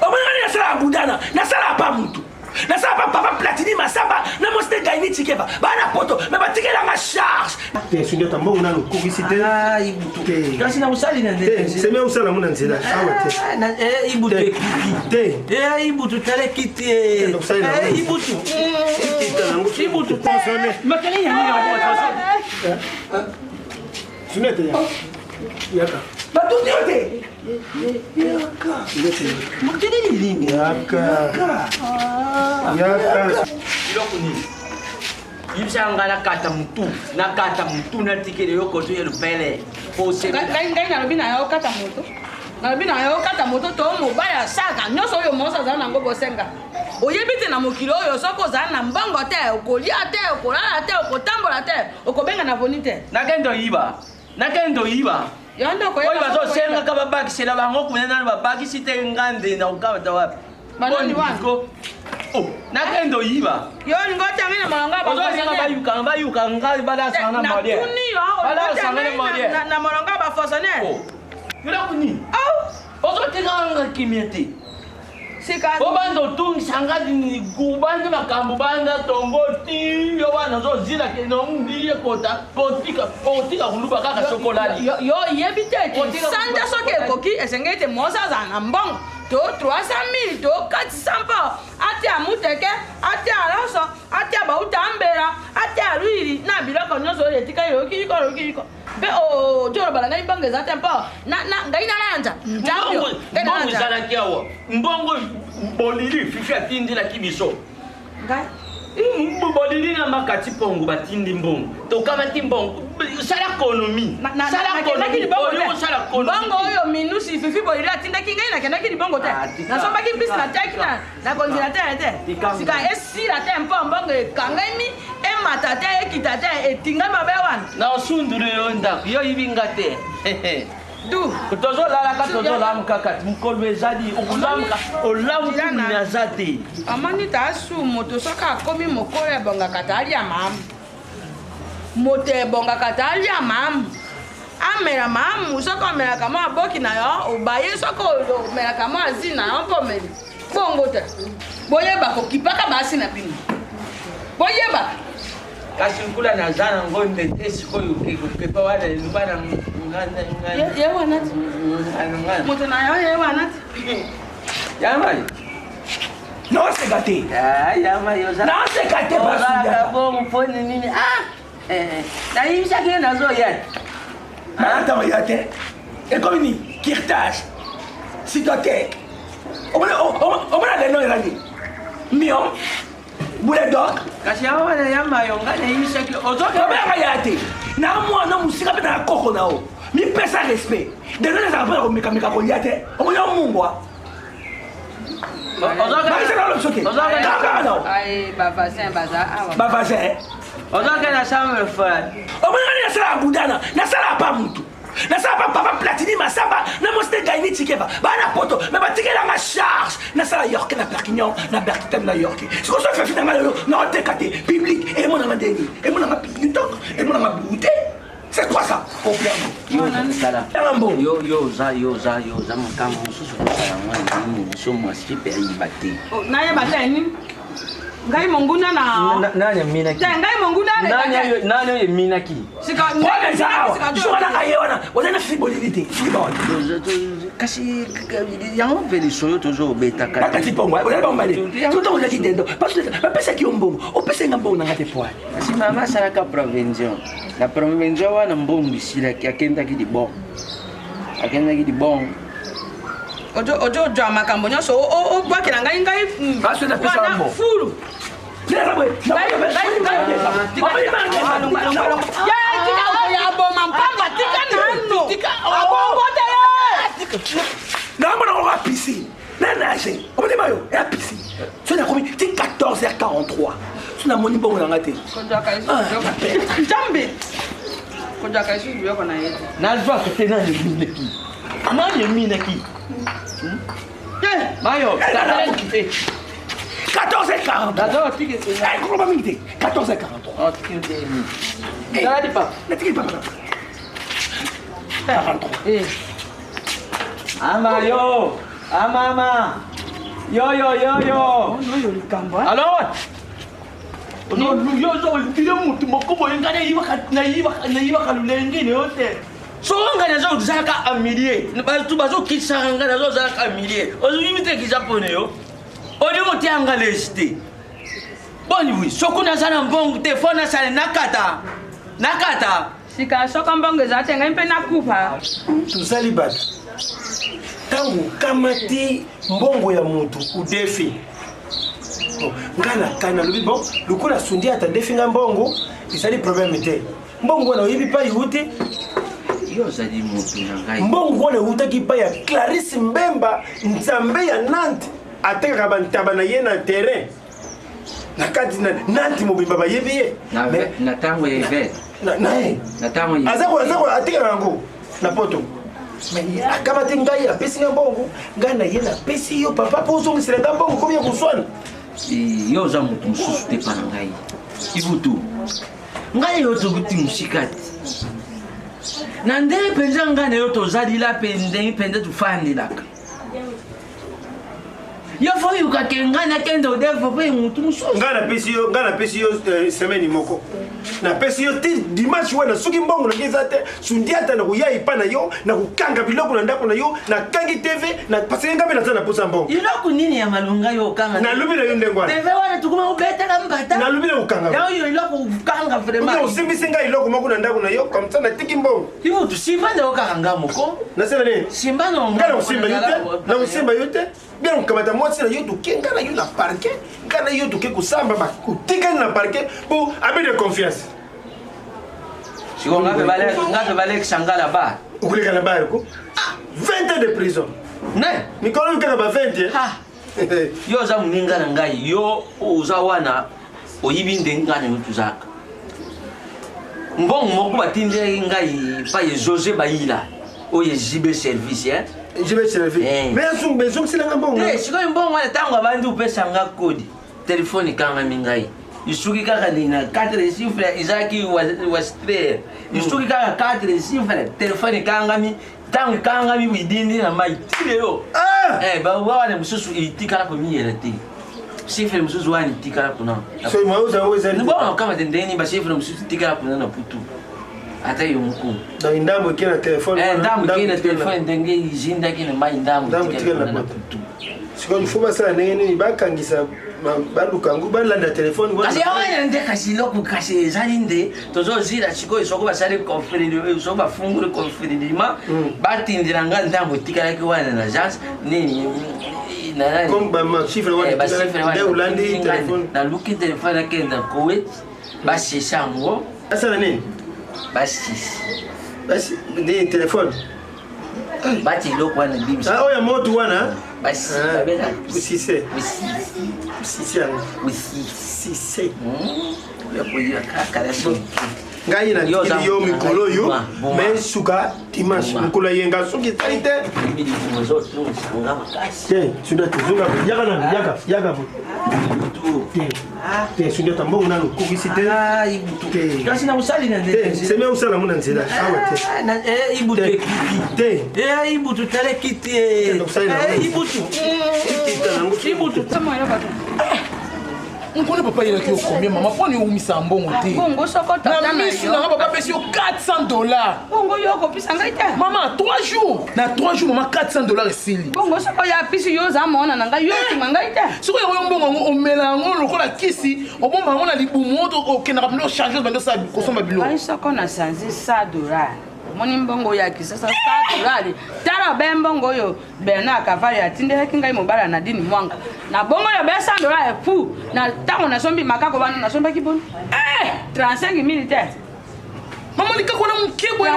Omonaka nasala budana, nasala pa mutu. Nasala pa papa Platini Masamba na mwasi te Gaini Chikeva. Bana poto, mais batikela nga charge. Te Sundiata mbongo nanu okokisi te. Ah, Ibutu. Te. Kasi na kosali na Te, seme osala ngo na nzela awa te. Ah, na- eh, Ibutu Te. ekiti. Te. Eh, Ibutu tala ekiti. eh. Kende kosala na Eh, ngo. Ibutu. Kita nango. Ibutu. Makele ya nini ya bo Sundiata ya. Yaka. Batuti yo te. Yaka. Makele nini? Yaka. Yaka. Biloko nini? Yebisa nga nakata mutu, nakata mutu natikele yo koto ya lupele. Po osepela. Ngai ngai nalobi na yo kata moto. Nalobi na yo kata moto to mobali asaka nyonso oyo mwasi azala nango bosenga. Oyebi te na mokili oyo soki ozala na mbongo te, okolia te, okolala te, okotambola te, okobenga na voni te. Nakende oyiba. Nakende oyiba. Yo nde okoyeba Oyo soki bazosengaka babakisela bango kuna nano babakisi te nga nde na kokabata wapi? Banani wana? Ko- Oh, nakende oyiba. Yo olingi otia ngai na molongo ya Ozolinga bafonctionnaire. bayuka bayuka ngai balasanga na molière. Natuni yo olingi otia Balasanga na ngai na- molière. na- na molongo ya bafonctionnaire. Oh. Biloko nini? Au! Ozotika nga kimia te. Sika Obanda otungisa nga obanda makambo banda tongo ti yo wana ozozila kende ondiye kota otika otika koluba kaka sokolali. yo yo oyebi te ete Otika sanza soki ekoki esengeli ete mwasi azala na mbongo to 300 000 to 400 mpo atia muteke atia loso atia bauta mbela atia lwili na biloko nyonso oyo etikali lokiliko lokiliko mpe ojoloba na ngai mbongo eza te mpo ngai nalanja Mbongo ngai mbongo nalanja ezalaki awa mbongo bolili fifi atindelaki biso ngai bolili na makati pongo batindi mbongo tokamati mbongo sala konomi Na- na- sala nakendaki konomi libongo olingi te. kosala konomi mbongo oyo minusi fifi bolili atindaki ngai nakendaki libongo te Ah, tika, nasombaki mbisi tika, natiaki tika, na konzela te te Tika. sika esila te mpo mbongo ekangami emata te ekita te etingami mabe wana na osundulu yo ndako yo oyibi nga te du tozolalaka tozolamuka kati mokolo ezali okolamuka olamuki Dilana. nini aza te amoni tasu moto soki akomi mokolo ebongaka ta alia mamu moto ebongaka ta alia mamu amela mamu soki omelaka mwa boki na yo obaye soki omelaka mwa azi na yo mpo omeli bongo te boyeba kokipaka basi na bino boyeba kasi nkula naza nango ndete sikoyo kepa wana eluba na ye wana ti moto na yo ye wana ti yamai Naoseka te. yamai Naoseka te ozalaka basuya. bongo mponi nini ah nayebisaki ye nazoya Ntango ya te. Ekomi nini? Kirtage. Cytotec. Omona omona lelo eza nini? Mion. Boulet d'or. kasi yango wana yamayo ngai nayebisaki Babengaka ya te. Na mwana mosika mpe na koko na yo. Mipesa respect. Deja ezalaka mpona komekameka kolia te. Omoni yo mungwa. Bakisa na lobiso te. Kaka na yo. bavoisin baza awa Bavoisin. ozoke na chambre froide Omona nani nasala budana. Nasala pa mutu. Nasala pa papa Platini Masamba na mwasi te Gaini Chikeva. Bana poto mais batikela nga charge. Nasala York na Perpignan na Berkitem na York. Sikoyo so fefi na nga lelo na oteka te. Public emonanga ndeni. Emonanga pitok, emonanga bute. C'est quoi ça? tala Yanga mbongo. yo yo oza yo oza yo oza makambo mosusu kosala yango nini biso mwasi mpe ayiba te nayeba te nini ngai monguna na nani eminaki te ngai monguna nani nani oyo eminaki sika Problème eza awa. Jour wana aye wana oza na fifi bolili te. Fifi ba wana. kasi yango mpe lisolo tozobetaka Bakati pongo, ozali bango mibale. Soki ozalaki dendo, parce que bapesaki yo mbongo, opesaki nga mbongo na nga te poil. kasi mama asalaka provision na provision wana mbongo esilaki akendaki libongo akendaki libongo ojo ojwa makambo nyonso obwakela ngai ngai Basi napesa wana mbongo. fulu tika okoya boma mpamba tika nano abongo te ye naomona kaka piscine na nage omoni mayo ya piscine so nakomi ti 14h43 so namoni mbongo na nga te nzambe kozwaka lisusu biloko na ye te nazwaka te nani eminaki nani eminaki te mayo 14h43 koloba mingi te 14h43 papa natikeli papa na 43 amayo amama. Yo yo yo yo. Oyo likambo. Alors yo ozolukile motu moko boye ngai nayibaka lolenge na yo te soko ngai nazozalaka amilie bato bazokitisaka ngai nazozalaka amilie ozoyimi te kiza mpona yo olingo te yanga lesi te boni wi soko naza na mbongo te fo nasala nakata nakata Sika soko mbongo eza te ngai mpe nakufa. Tozali bato ntango okamati mbongo ya motu odefi ngai nakani nalobi bon lokola sundi ata defi ngai mbongo ezali problème te mbongo wana oyebi pai euti yo ozali motu na ngai mbongo wana eutaki pai ya clarisse mbemba nzambe ya nante atekaka bantaba na ye na terrain na kati na nanti mobimba bayebi ye na ntango ya evete na ye aza atekaka yango na poto akamati ngai apesi ngai mbongo ngai na ye napesi yo papa mpo ozongisela ngai mbongo komi ya koswana yo oza moto mosusu te mpa na ngai ibutu ngai yo tokuti mosika te na ndenge mpenza ngai na yo tozalila mpe ndenge mpenza tofandelaka yo fo oyuka ke ngai nakende odevo mpe motu mosusu ngai napesi yo ngai napesi yo eh, semaine moko napesi yo ti dimanche wana soki mbongo nange eza te sundiata na koya epa na yo na kokanga biloko na ndako na yo nakangi tv na parce que ngai mpe naza na posa mbongo eloko nini ya malonga yo okanga nalobi na yo ndenge wana tv wana tukoma obetaka mbata nalobi na kokanga ya oyo eloko okanga vraiment osimbisi ngai eloko moko na ndako na yo comme ça natiki mbongo Ibutu simba nde okaka nga moko. Nasala nini? Simba no nga. Nakosimba yo te. Nakosimba yo te. Bien okamata mwasi na yo toke nga na yo na parquet. Nga na yo toke kosamba ba otikali na parquet po abus de confiance. Siko nga pe bale nga pe balekisa nga na bar. Okoleka na bar ko? Ah, 20 ans de prison. Ne? Mikolo kaka ba 20. Ah. Yo oza moninga na ngai, yo oza wana oyibi ndenge ngai na yo tozalaka. Mbongo moko batindelaki ngai epai ya Jose Bayila oyo JB service eh? JB service. Eh. Mais azongi bezongisela nga mbongo. Te sikoyo mbongo wana ntango abandi kopesa nga kodi telefone ekangami ngai isuki kaka nini na 4 chiffre ezalaki wastrer isuki kaka 4 chiffre telefone ekangami ntango ekangami idindi na mai ti lelo ah! eh, bawana mosusu etikala komiyela te chiffre mosusu wana etikala kuna bongo kama te ndenge nini bachifre mosusu etikala kuna na putu ata yo moko ndambo ekei na telefone eh, ndambo ekei na telefone ndenge ezindaki na mai ndambo etikala kuna na putu sikoyo ifo basala ndenge nini bakangisa baluka yango balanda telefone kasi wana nde kasi eloko kasi ezali nde tozozila sikoyo soko basali soko bafungoli confinement hmm. batindela nga ntango etikalaki wana na agence nini naluki telefone akende na kuwait basisa yango asala nini basisi nini telefone bati eloko wana ebimisa ah, oyo ya moto wana sise sise yango sise ngai natikeli yo mikolo oyo me suka dimanche mokolo ya yenga soki esali te te sundiata zonga yaka nanu yaka yaka bo te te sundiata mbongo nanu okokisi te ah, kasi nakosali na te seme osala yango na nzela awa te ah, eh, ibutu ekiti te eh, ibutu tala ekiti eh, ibutu ibutu nkona papa ayelaki yo combien mama mpo nini owumisaka mbongo te bongo soko tata na misu na nga papa apesi yo 400 dollars bongo yo okopesa ngai te mama 3 jours na 3 jours mama 400 dollars esili bongo soko ya apesi yo oza mwana na ngai yo otinga ngai te soko yango yo mbongo yango omela yango lokola kisi obomba yango na libumu okendaka bino ochange obandi osala kosomba biloko ngai soko na sanzi 100 dollars omoni mbongo ya kisasa 100 dollars tala be mbongo oyo Bernard Cavalli atindelaki ngai mobali ya Nadine Mwanga na bongo ya 100 dollars ya pu na ntango nasombi makako wana nasombaki boni eh 35 mille te mama likako wana moke boye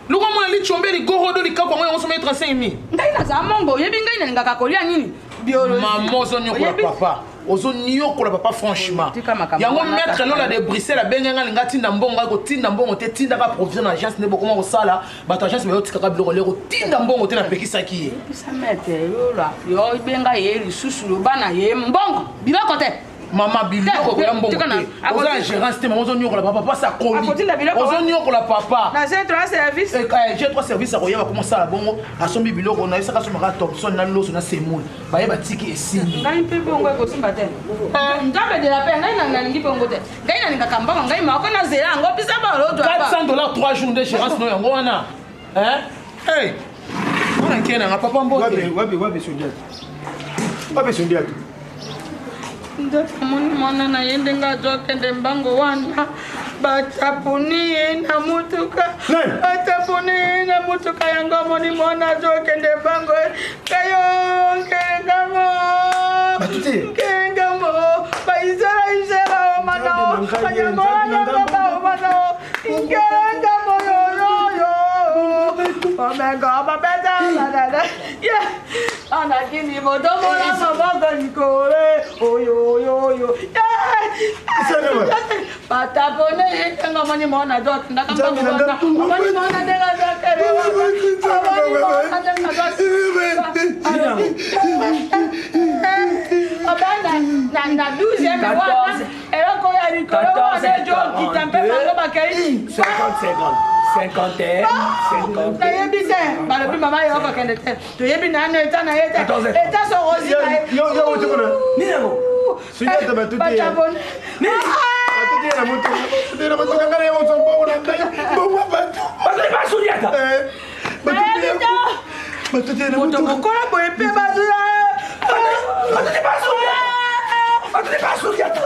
loko mwana lichombe ligorodo likako yango yango sombaki 35 mille ngai naza mongo oyebi ngai nalingaka kolia nini biologie mama ozonyokola papa ozoniokola papa franchement yango maître lola de bruxelles abenge nga alinga atinda mbongo ayi kotinda mbongo te tindaka provision na agence nde bokoma kosala bato agence bayotikaka biloko lero tinda mbongo te napekisaki ye maître lola yo benga ye lisusu loba na ye mbongo biloko te. Mama biloko koya mbongo te. Oza na gérance te mama ozonyokola papa pasi akoli. Ozonyokola papa. Na G3 service. Eh, eh, G3 service akoya bakoma sala bongo asombi biloko na yesaka asomaka Thomson na loso na semoule. Baye batiki esimbi. Ngai mpe bongo ekosimba te. Eh, Nzambe de la paix ngai nalingi bongo te. Ngai nalingaka mbongo ngai moko nazela yango bisa balodwa. 400 dollars 3 jours nde gérance no yango wana. Hein? Hey! Mwana nkena nanga papa mbote. Wapi wapi wapi Sundiata? Wapi Sundiata? Ndoto amoni mwana na ye ndenge azokende mbango wana bataponi ye na motuka bataponi ye na motuka yango amoni mwana azokende mbango kayo nkengambo nkengambo baizela izela omano banyango wanyango baomano nkengambo yoyoyo omengo babeta ye anakini botombola maboko likolo oyoyoyo batapone ye ntango amoni mona dok ndakamoni mona ndenge azakele amoni mona ndenge abanda na 12e wana eloko ya likolo wana ejokita mpe bango bakei 50 secondes 51 50 nayebi te balobi mama yo okokende te toyebi nano eta na ye te eta sorosi na ye nini yango bazali basuniata moto mokola boye mpe bazula bazali basuniata bazali basuniata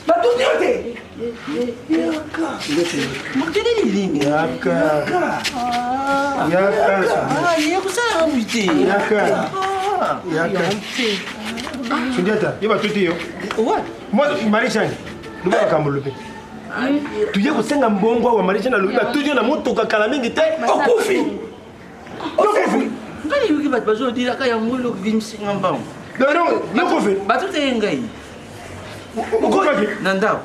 batuti yo te makelele nini yekosalaka te Sundiata, yo batuti yo. Marie-Jeanne, luba makambo lobe. Tuye kosenga mbongo awa Marie-Jeanne alobi batuti yo na motuka kala mingi te. Okufi. Okufi. Ngai nayoki bato bazodilaka yango eloko ebimisinga mbango. Non, yo okufi. Batuti ye ngai. Okufaki? Na ndako.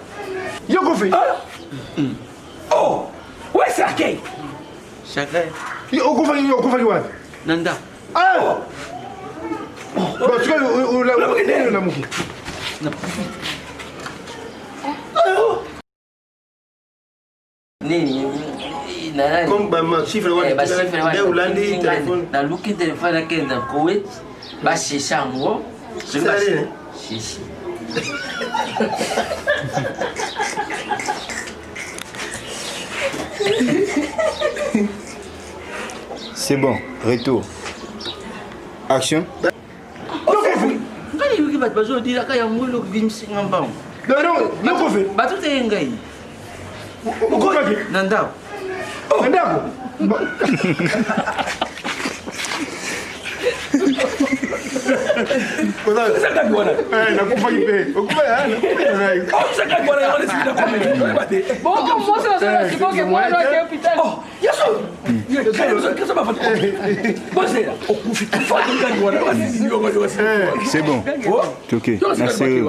Yo okufi? Oh, ouais, cercueil. Cercueil. Yo okufaki, yo okufaki wapi? Na ndako. Ah! Bon, sikoyo olamuki. Nini comme ba chiffre wana nde olandi telefone naluki telefone nakende na Kuwait basisa yango sisi C'est bon, retour. Action. Ngai nayoki bato bazodilaka yango eloko ebimisinga mbango. Bato te ngai. Na ndako. Na ndako. Nakufaki mpe. Bongo mwasi nazoloba sikoyo ke mwana ake hôpital. C'est bon. Ok. Merci.